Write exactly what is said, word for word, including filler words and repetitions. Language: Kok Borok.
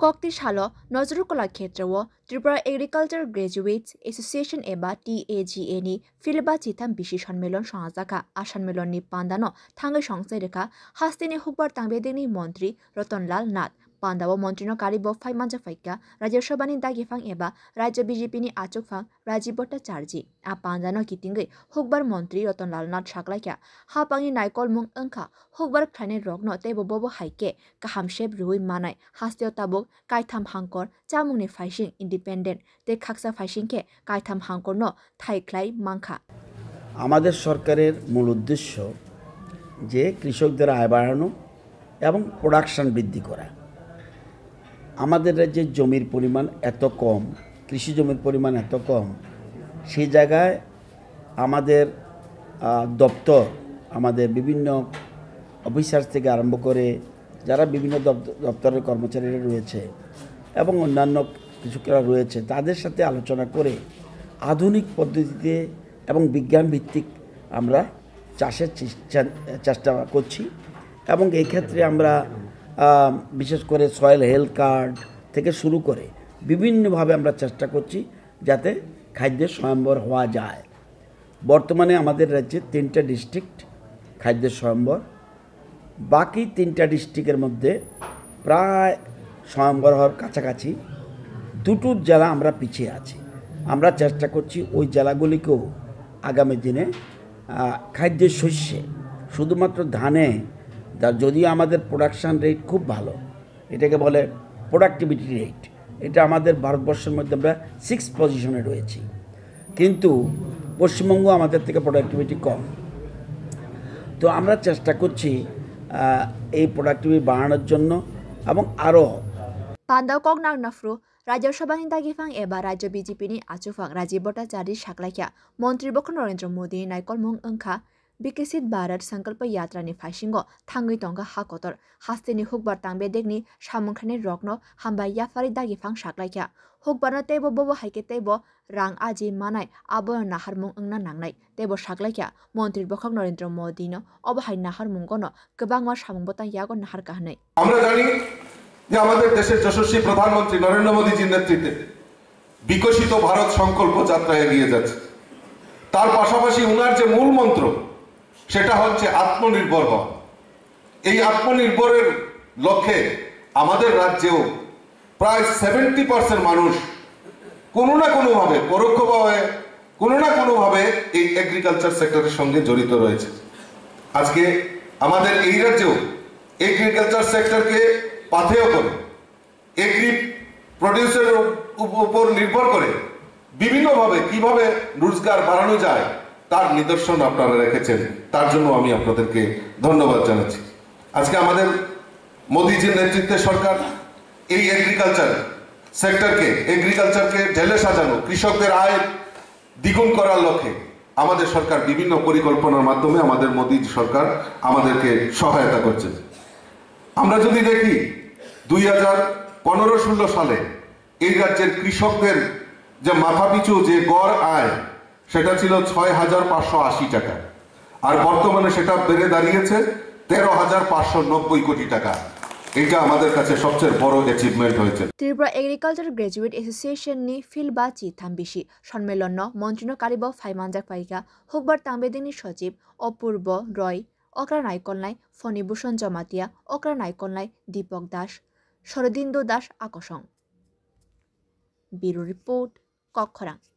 Kokti salo Nazrul Kala Khetreo Tripura Agriculture Graduates Association eba T A G A ni philba chitham bisi sonmilon songjakha. A sonmilon ni pandano thangwi songchai rwkha hasteni hukbar tangbedekni montri Ratan Lal Nath. Pandao montrino karibo phai manjak phaikha Rajya Sabha ni dagiphang eba Rajya B J P ni achukphang Rajiv Bhattacharjee. A pandano kitingwi hukbar montri Ratan Lal Nath saklaikha, hapangni naikolmung wngkha hukbar khlainai rokno teibo bobo hai khe kaham sep rwui manai hasteo tabuk kaitham hangkor chamungni phaising independent tei khaksa phaising khe kaitham hangkorno thai khlai mankha. আমাদের সরকারের মূল উদ্দেশ্য যে কৃষকদের আয় বাড়ানো এবং প্রোডাকশন বৃদ্ধি করা। আমাদের রাজ্যে জমির পরিমাণ এত কম, কৃষি জমির পরিমাণ এত কম, সেই জায়গায় আমাদের আহ, দপ্তর, আমাদের বিভিন্ন অফিসার থেকে আরম্ভ করে যারা বিভিন্ন দপ্ত- দপ্তরের কর্মচারীরা রয়েছে এবং অন্যান্য কৃষকরা রয়েছে, তাদের সাথে আলোচনা করে আধুনিক পদ্ধতিতে এবং বিজ্ঞান ভিত্তিক আমরা চাষের চেষ্টা চেষ্টা করছি। এবং এই ক্ষেত্রে আমরা আহ, বিশেষ করে সয়েল হেলথ কার্ড থেকে শুরু করে বিভিন্নভাবে আমরা চেষ্টা করছি যাতে খাদ্যের স্বয়ম্বর হওয়া যায়। বর্তমানে আমাদের রাজ্যে তিনটা ডিস্ট্রিক্ট খাদ্যের স্বয়ম্বর, বাকি তিনটা ডিস্ট্রিক্টের মধ্যে প্রায় স্বয়ম্বর হওয়ার কাছাকাছি। দুটো জেলা আমরা পিছিয়ে আছি। আমরা চেষ্টা করছি ওই জেলাগুলিকেও আগামী দিনে আহ, খাদ্যের শস্যে, শুধুমাত্র ধানে, যা- যদিও আমাদের প্রোডাকশন রেট খুব ভালো, এটাকে বলে প্রোডাক্টিভিটি রেট, এটা আমাদের ভারতবর্ষের মধ্যে আমরা সিক্স পজিশনে রয়েছি, কিন্তু পশ্চিমবঙ্গ আমাদের থেকে প্রোডাক্টিভিটি কম। তো আমরা চেষ্টা করছি আহ, এই প্রোডাক্টিভিটি বাড়ানোর জন্য এবং আরও Pandao kok nang naphru Rajya Sabha ni dagiphang eba Rajya B J P ni achukphang Rajiv Bhattacharjee saklaikha, Montri bokhok Narendra Modi ni naikolmung wngkha Viksit Bharat Sankalpa Yatra ni phaisingo thangwi tongkha ha kotor. Hasteni hukbar tangbedekni samung khlainai rokno hambai yapharwi dagiphang saklaikha. Hukbarno teibo bobo hai khe teibo rang aji manai abono naharmung wngna nangnai. Teibo saklaikha Montri bokhok Narendra Modi no obo hai naharmungono kwbangma samung bwtang yago naharkha hwnwi. আমরা জানি যে আমাদের দেশের যশস্বী প্রধানমন্ত্রী নরেন্দ্র মোদীজির নেতৃত্বে বিকশিত ভারত সংকল্প যাত্রা এগিয়ে যাচ্ছে। তার পাশাপাশি ওনার যে মূল মন্ত্র, সেটা হচ্ছে আত্মনির্ভর হওয়া। এই আত্মনির্ভরের লক্ষ্যে আমাদের রাজ্যেও প্রায় সেভেন্টি পার্সেন্ট মানুষ কোনো না কোনোভাবে, পরোক্ষভাবে কোনো না কোনোভাবে এই এগ্রিকালচার সেক্টরের সঙ্গে জড়িত রয়েছে। আজকে আমাদের এই রাজ্যেও এগ্রিকালচার সেক্টরকে পাথেয় করে এগ্রি প্রডিউসারের উপ- উপর নির্ভর করে বিভিন্নভাবে কিভাবে রোজগার বাড়ানো যায়, তার নিদর্শন আপনারা রেখেছেন। তার জন্য আমি আপনাদেরকে ধন্যবাদ জানাচ্ছি। আজকে আমাদের মোদিজির নেতৃত্বে সরকার এই এগ্রিকালচার সেক্টরকে, এগ্রিকালচারকে ঢেলে সাজানো, কৃষকদের আয় দ্বিগুণ করার লক্ষ্যে আমাদের সরকার বিভিন্ন পরিকল্পনার মাধ্যমে, আমাদের মোদি সরকার আমাদেরকে সহায়তা করছে। আমরা যদি দেখি, দুই হাজার পনেরো ষোলো সালে এই রাজ্যের কৃষকদের যে মাথাপিছু যে গড় আয়, সেটা ছিল ছয় হাজার পাঁচশো আশি টাকা, আর বর্তমানে সেটা বেড়ে দাঁড়িয়েছে তেরো হাজার পাঁচশো নব্বই কোটি টাকা। এটা আমাদের কাছে সবচেয়ে বড় অ্যাচিভমেন্ট হয়েছে। Tripura Agriculture Graduate Association ni philba chitham bisi sonmilonno montrino karibo phai manjak phaikha hukbar tangbedekni sochib Apurbo Roy, okra naikolnai Phoni Bhushan Jamatia, okra naikolnai Dipok Das, Sorodindo Das akosong. Bureau Report, Kokkhorang.